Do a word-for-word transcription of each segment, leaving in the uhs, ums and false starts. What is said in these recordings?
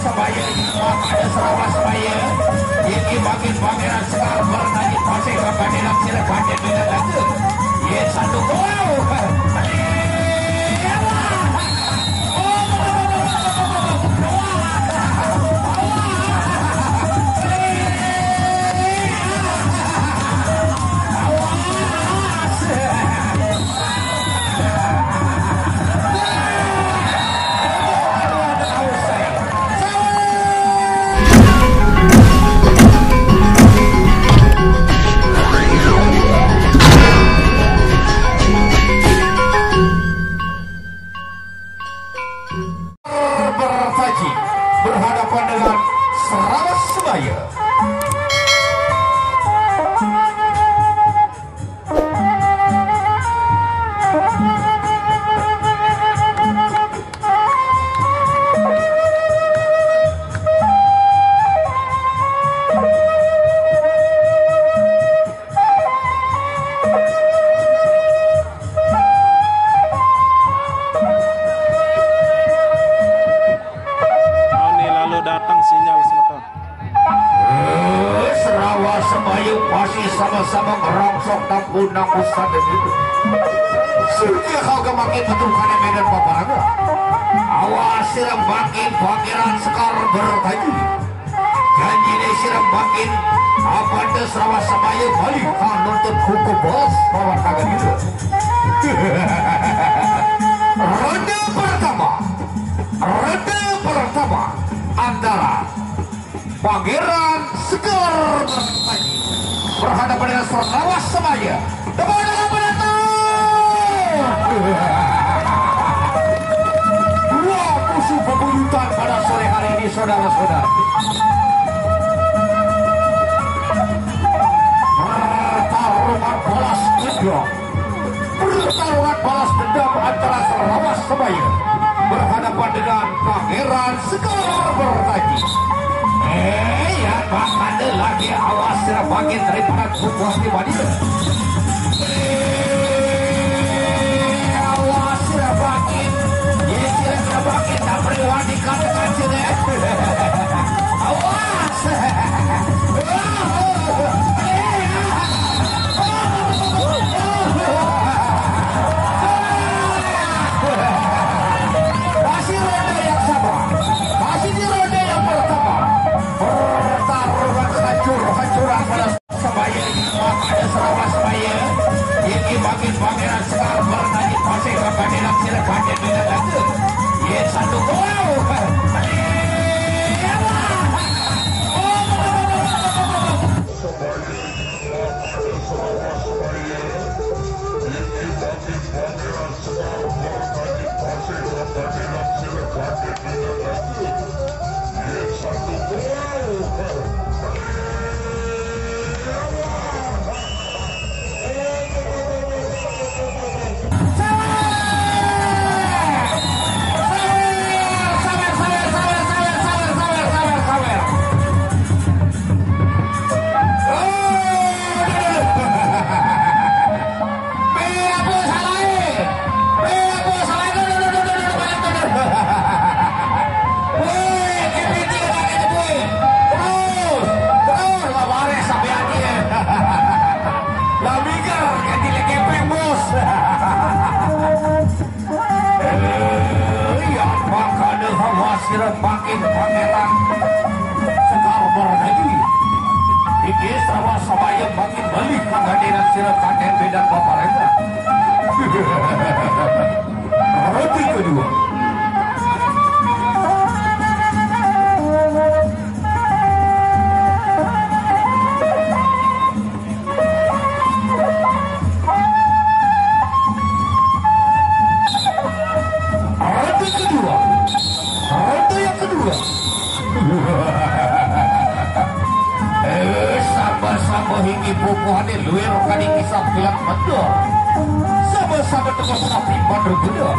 Sebaya, ada Sarawak Sebaya. Ini bagi Pangeran Sekar bertanya pasir bagi nak sila kaget dengan kata. Ye satu gol. Bertaji berhadapan dengan Sarawak Sebaya. Ini lalu datang sinyal semeton. Eh, Serawa Sebayu masih sama-sama ngerongsok tampun nang pusat itu. Sudah kau gemakin betul kana medan paparangan. Awas sirem bangkit Pangeran Sekar bertaji. Janji deh sirem bangkit. Apa ada Serawa Sebayu balik kau nuntut hukum bos bawa tangan itu. Ronde pertama. Ronde pertama antara Pangeran Sekar berhadapan dengan Serawa Sebaya. Tepuk tangan penonton. Dua musuh bebuyutan pada sore hari ini, saudara-saudara. Pertarungan balas dendam. Pertarungan balas dendam antara Serawa Sebaya berhadapan dengan Pangeran Sekar bertaji. Eh, ya, bahkan lagi awas sirah bangkit daripada kukuh pribadi. Eh, awas sirah bangkit. Ya, sirah bangkit tak perlu dikatakan sirah. Awas. Masih ronde yang sama. Masih di ronde yang pertama. Pertarungan hancur-hancuran pada Sebaya, ada Serawa Sebaya. Ini bagi Pangeran Sekar bertanya pasir kepada Naksir Kadir dengan kata. Ye satu gol. Woi, K P T udah kena, woi. Terus, terus, lah baris sampai akhir. Lah mikir, ganti lagi kepeng, bos. Iya, makanya hawa sirah bangkit Pangeran Sekar bertaji. Iki sama-sama yang bangkit balik kang hadiran sirah kaden bedan bapak renda. Ronde kedua. Ronde kedua. Ronde yang kedua. Eh, sama-sama hinggi bubuhane luwir kadi kisah film betul. Sama-sama teko sapi mandu kuda.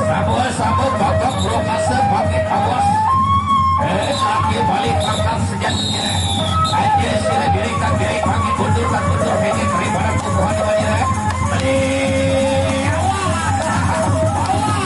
Sama-sama gagap lokase bangkit awas. Eh, lagi balik angkat senjatanya. Aja sila dirikan diri kami mundur dan mundur hinggi daripada bubuhan namanya. Awas. Awas.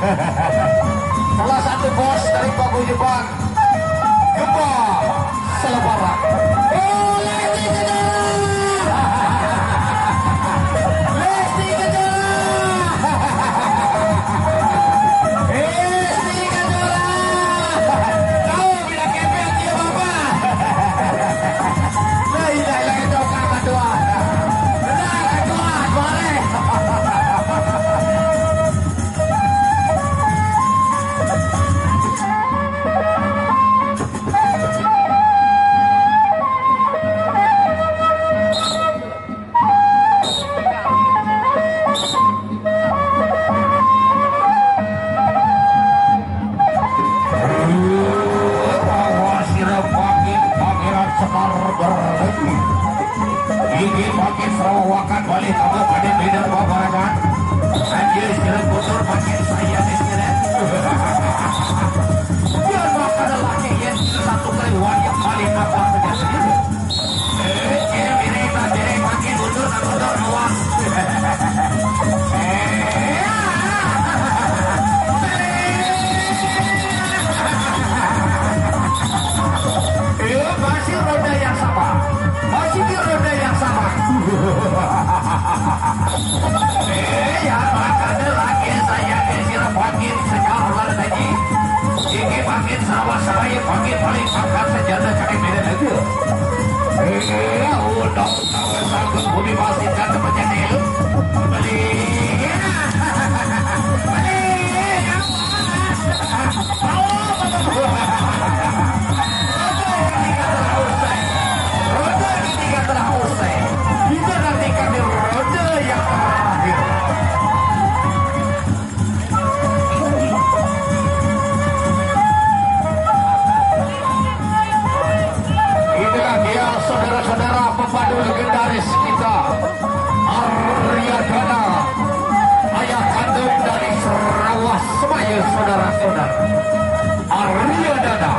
Salah satu bos dari paguyuban Gempa Selebaran. Oh, Lesti Kejora! Lesti Kejora! Lesti Kejora! Tahu bila kepet dia, Bapak? La ilaha illallah, kecoa, kecoa. Benar, kecoa, kemarin. Bahwa sira pakin Pangeran Sekar berlagi. Iki pakin serawakan balik kamu pada beda babarangan. Anjir, sira kusur pakin saya nih, sira. Biar makan lagi ya, satu kali wayang balik apa saja sendiri. Eh, eh, mirip, mirip, makin mundur, mundur, awas. Eh, Iya, masih roda yang sama. Masih di roda yang sama. Eh, ya, makanya lagi saya ke sira pakin sekarang lagi. Ini pakin sama saya, pakin paling pangkat senjata kami beda lagi. Eh, udah tahu sanggup bumi masih jatuh menjadi. Beli. Beli. Roda ketiga telah usai. Roda ketiga telah usai. Kita nantikan di roda yang terakhir. Itulah dia, saudara-saudara, pepadu legendaris kita, Arya Dana, ayah kandung dari Serawas Semaya, saudara-saudara. Arya Dana,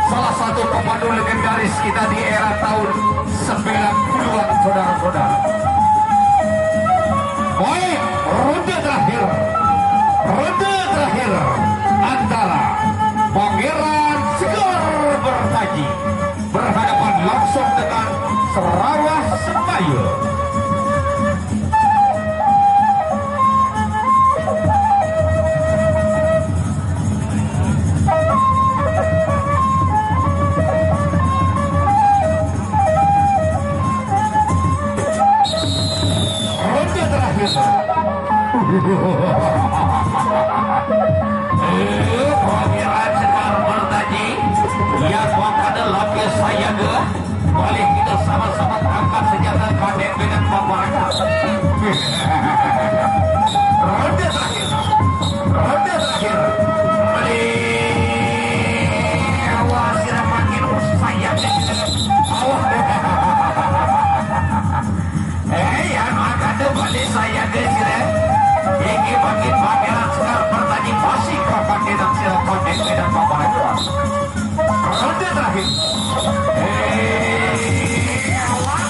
salah satu pepadu legendaris kita di era tahun sembilan puluhan, saudara-saudara. Baik, ronde terakhir. Ronde terakhir antara Pangeran Sekar Bertaji berhadapan langsung dengan Serawas Semaya. Ronde terakhir. Eh, Pangeran Sekar Mertaji, yang pada lapis sayaga. Boleh kita sama-sama angkat senjata, kadek dengan babarangan. Ronde terakhir. Ronde terakhir. Beli. Wah, sira makin usai ya. Awas. Eh, ya, makanya balik saya ke sini. Iki makin Pangeran Sekar Mertaji masih kapan tidak sira konek dengan babarangan. Ronde terakhir. Eh, awas.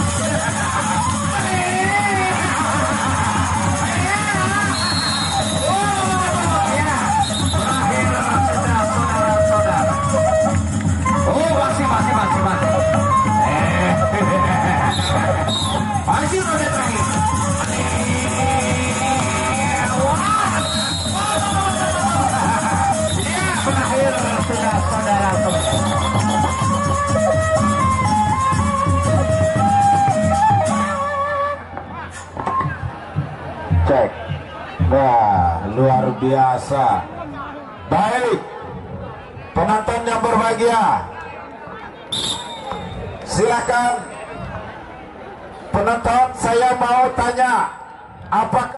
Oh, ya. Terakhir, saudara-saudara. Oh, masih, masih, masih, masih. Eh. Masih ronde terakhir. Eh, wah. Ya, berakhir sudah, saudara-saudara. Cek. Nah, luar biasa. Baik. Penonton yang berbahagia, silakan. Penonton, saya mau tanya, apakah